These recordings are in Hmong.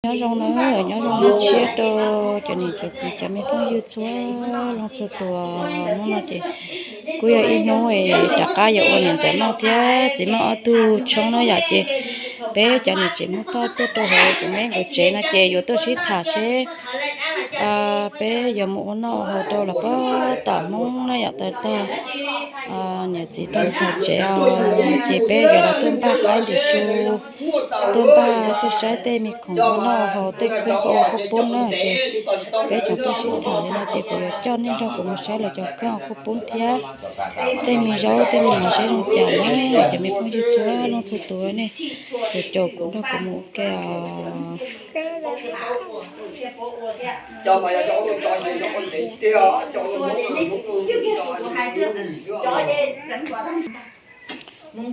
Nyob zoo na, nyob zoo hnub tshiab rau cov niam cov txiv cov me phooj ywg txhua leej txhua tus. Hnub no ces kuj yog ib hnub rov qab yuav ua niam ntxawm Moj thiab txiv Moj ob tug tshoob na yom. Ces peb cov niam tsev Hmoob Thoj tuaj rau hauv kuv me nkawd tsev no ces yuav tuaj sib tham seb peb yuav mus ua noj ua haus rau los puag tom Hmoob na yom, tag tag niam txiv tag ntxhais tsev os, ces peb yuav los tuaj npaj qaib ntim su, tuaj npaj tuaj saib tej me khoom ua noj ua haus, tej khoom ua qhob poob na. Ces peb tseem tuaj sib tham li no ces kuv yuav coj nej nrog kuv mus saib lawv cov khoom ua qhob poob thiab tej me zaub tej me no saib zoo cas na. Cov me phooj ywg txhua leej txhua tus nej caum caum kuv nrog kuv mus ua ke os.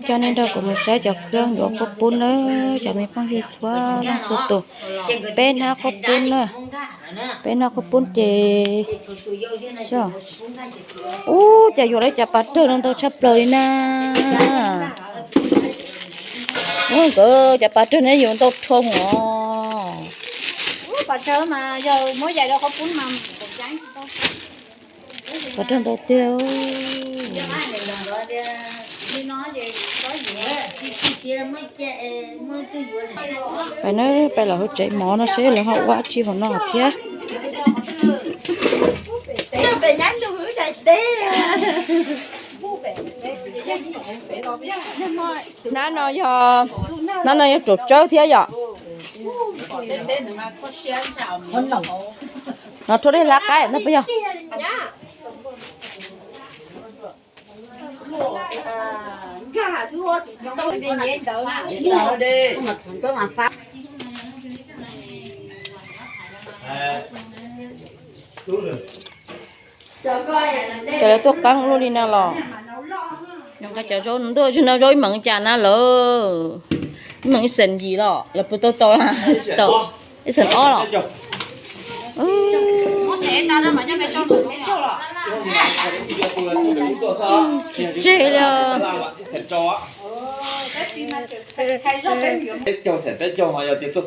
Coj nej nrog kuv mus saib cov khoom yuav qhob poob na, cov me phooj ywg txhua leej txhua tus. Peb hnab qhob poob na, peb hnab qhob poob ces, ub, cas yuav lawv cov pas rawg no ntau tshaj plaws li na. Ub, nkawd cov pas rawg no yuav ntau rho os. Pas rawg ntau tiag. Pais na, pais los hauv tsev mov no seb lawv ho ua dab tsi hauv no thiab. Hnab no yog, hnab no yog raum tsawb thiab yom. No rau dej hlab qaib no puas yog? Ces lawv tuaj qaab luaj li no los. Nqa cov zaub ntuj tsis no zaub ib meem cas na lawm. Ib meem ib xees yim los lawv puas tau tau, tau ib xees ob los. Tseg li.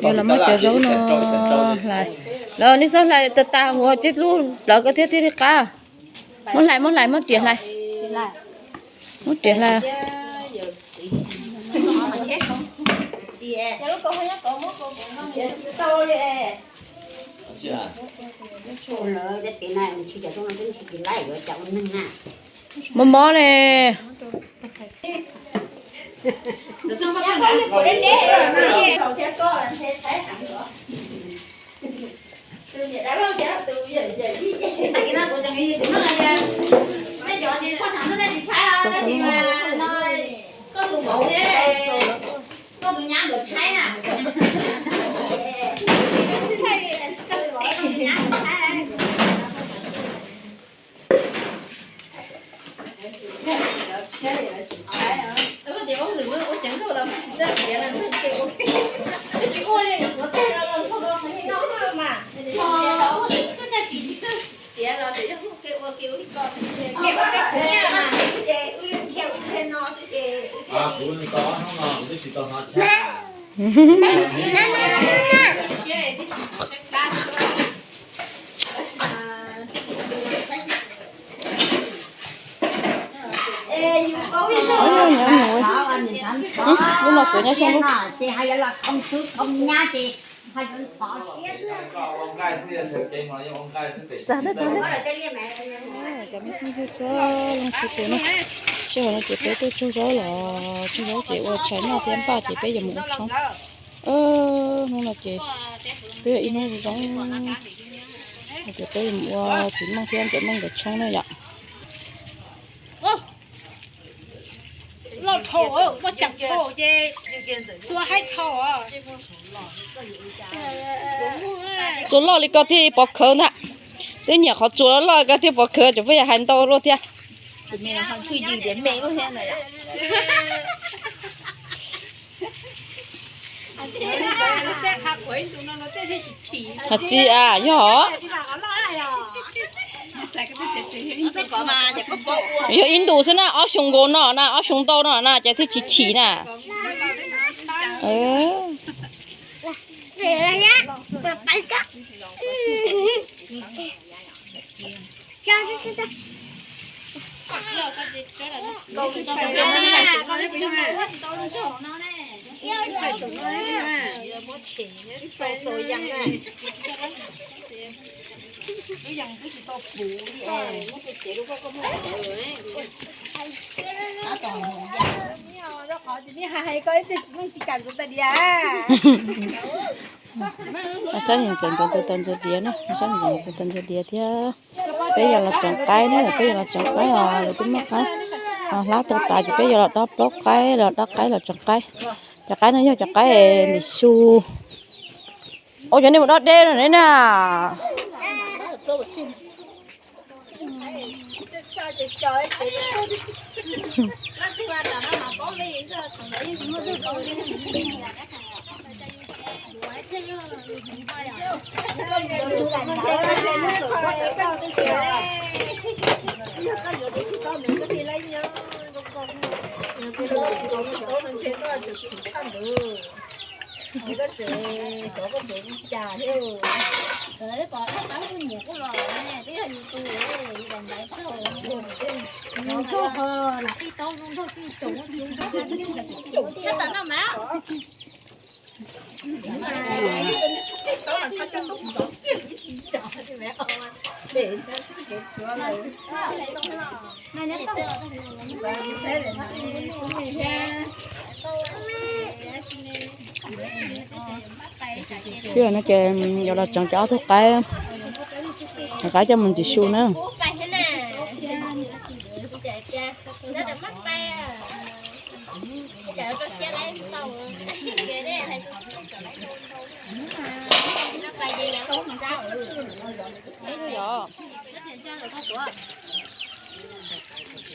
Yog los muab cov zaub no hlais. Los nej txhob hlais tas tas, ua tib lub plawv koj thiaj thiaj li qab. Muab hlais, muab hlais, muab riam hlais. Muab riam hlais. Mob mob ne. Lub no kuv nyob xyoo lub. Txog txog cov me phooj ywg txhua leej txhua tus na, sij hawm no ces peb tuaj tsug zaub los tsug zaub ces ua tshais noj thiab npaj ces peb yuav mus ua tshoob. Hnub no ces peb yog ib hnub zoo, ces peb yuav mus ua txiv Meej thiab ntxawm Meej nkawd tshoob na yom. Loj dhau, muaj ceem dhau ces txua haib dhau. Txua loj li koj thiaj pov khawv ntag. Twb nyiam qhov txua loj loj koj thiaj pov khawv, tseem pheej yog hais ntau luaj thiab. Hais txiv a, yog. Yog ib ntus xwb na, ob xyoo nkaus no na, ob xyoo ntau no na ces thiaj tsis chim na. Saib ntxawm nkawd ntxuav taws ntxuav diav na, saib ntxawm nkawd ntxuav taws ntxuav diav thiab. Peb yog los tsoom qaib na, peb yog los tsoom qaib os, lawv twb muab qaib hlab tau tas ces peb yog los dob plaub qaib, los dob qaib los tsoom qaib. Cov qaib no yog cov qaib ntxim su. Ua cov nej mus dob deb no ne na. Sij hawm no ces yuav los tsoom cov ob tug qaib, qaib coj mus ntxim su na.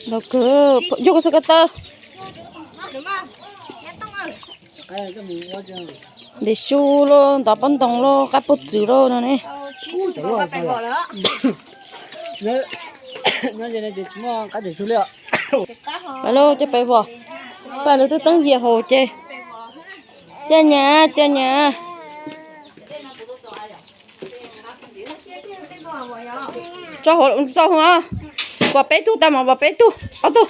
Los kawg, yog koj xav ko taw. Ntxim su lauj, ntov pob ntoos lauj, qaib puag txwm lauj no ne. Pais lauj, coj pais vos. Pais lawv twb teeb yias haus ces. Coj nyas, coj nyas. Tso hauv, tso hauv. Pom peb tug tag mas pom peb tug, ob tug.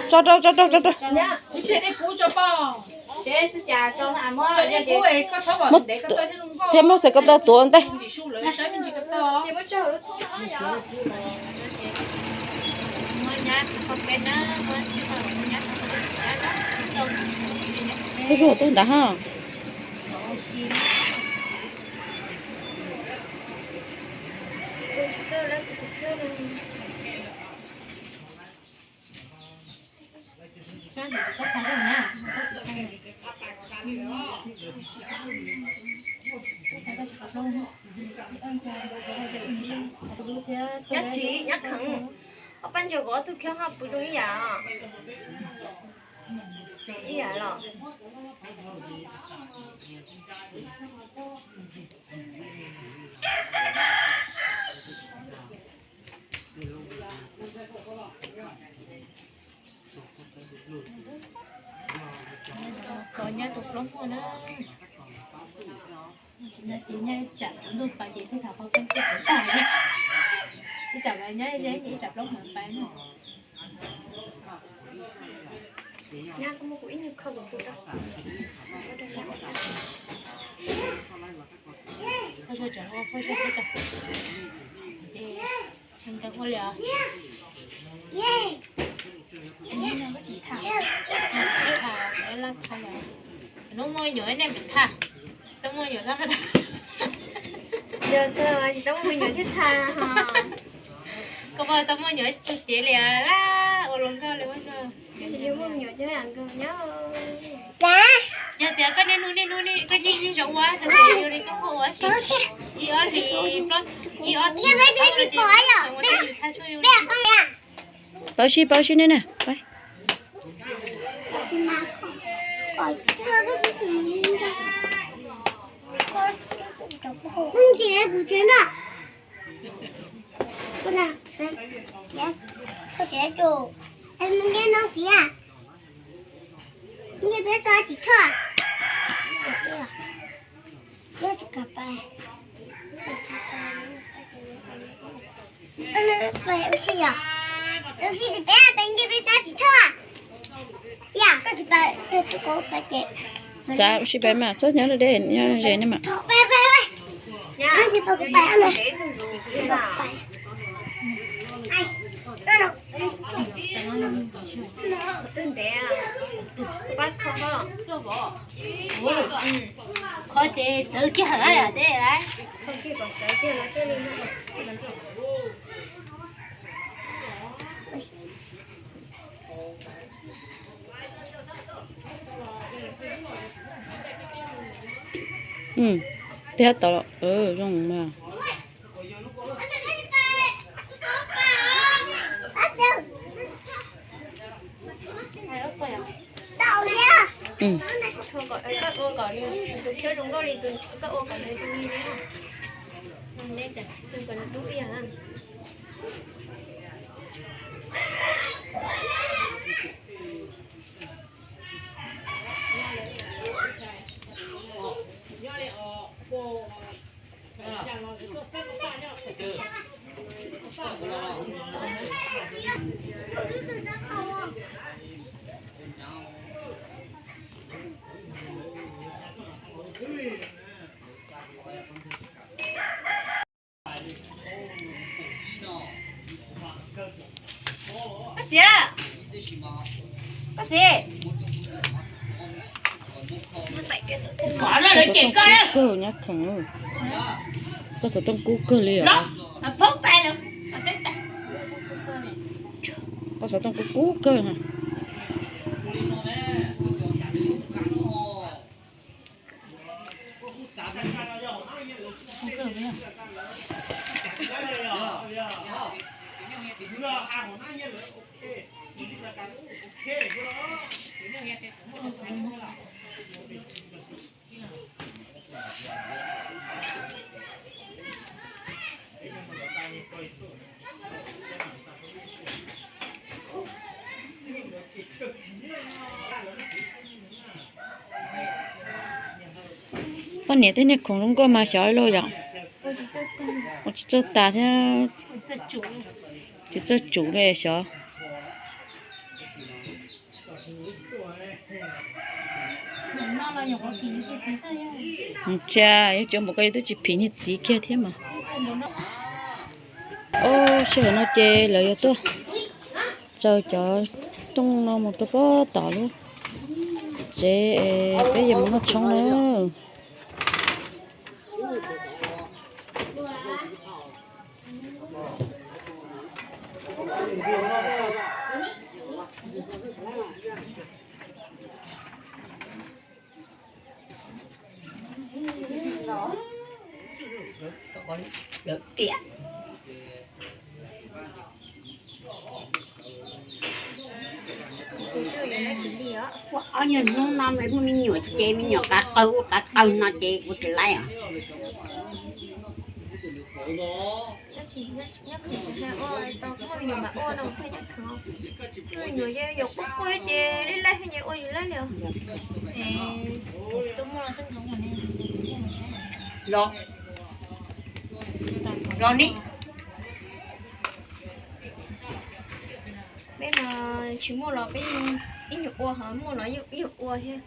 Tso rau, tso rau, tso rau. Muab, thiab muab xaws ko taw tuav ntej. Ub, tub nrad ha. Nyob tsis nyob kheev, ob pab ntsuag kuv ob tug kheej ho puv zoo ib yam, ib yam los. Koj nyob tus plaub muaj na. Ces nyob ib tsam ntuj pais ces thiaj tham qhov keeb thiaj tag. Ib tsam mas nyob ze ces ib tsam plaub mas pais na. Nyab, koj muab kuv ib nyuag khau kuv pw rau. Ua tsaug, ua tsaug, ua tsaug. Ces ntawd ua li os. Hnub no koj tsis tham, tham lawv laj tham lawm. Hnub muaj me nyuam nej mam tham, tau muaj me nyuam txhob tham. Yog kawg mas tsis tau muaj me nyuam thiaj tham ho. Koj mas tau muaj me nyuam tsis tu cev li laj ua luag nkauj li ua. Yog muaj me nyuam ces nkauj nyob. Yog tias koj niaj hnub niaj hnub koj nyiag nyiag zaub ua no ces yog li koj qhov ua si ib ob hlis, ib ob hlis. Pauv sib, pauv sib ne na. Nyiaj peb tso tsis thoj. Nyiaj tsis kam pais. Pais ua si yom. Ua si tim peb pais nyiaj peb tso tsis thoj. Cas sib pab mas txhob nyob deb, nyob ze ne mas. Kho ces txawv kiag hawm deb lawm. Thiab tau zoo mas. Koj txiv, koj txiv, koj nyab kheev, koj xov tooj kub kawg li os. Koj xov tooj kub kub kawg. Poj niam tej niag khoom zoo nkauj mas xyov ib los yom. Ua tsis txawj tas thiab. Tsis txawj tsum li xyov. Ntsia yuav cov npaum ko yuav twb tsis phim niag txiv kiag thiab mas. Ob sij hawm no ces lawv yuav tuaj tsaws cov rooj no mus rau pob tom lub tsev, peb yuav mus noj tshoob na. Ua ob nyuag hnub no muaj me nyuam ces me nyuam qav qawg ua qav qawg no ces ua tsis laib os. Los, los ni. Peb mas tsis muaj los peb ib nyuag ua, ho muaj los ib nyuag ua thiab.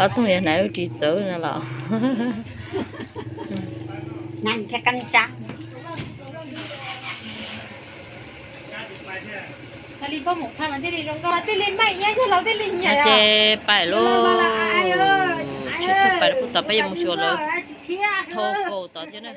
Ob tug yog hnav lub ris txawv no los. Hnav thiab kab tsab. Li poj mus pha mas thiaj li zoo nkauj, thiaj li maj iab yog laus thiaj li nyiam. Ces pais lauj, tshwm pais rau pem tod, peb yuav mus xyuas lawv thau kaus tod thiab na.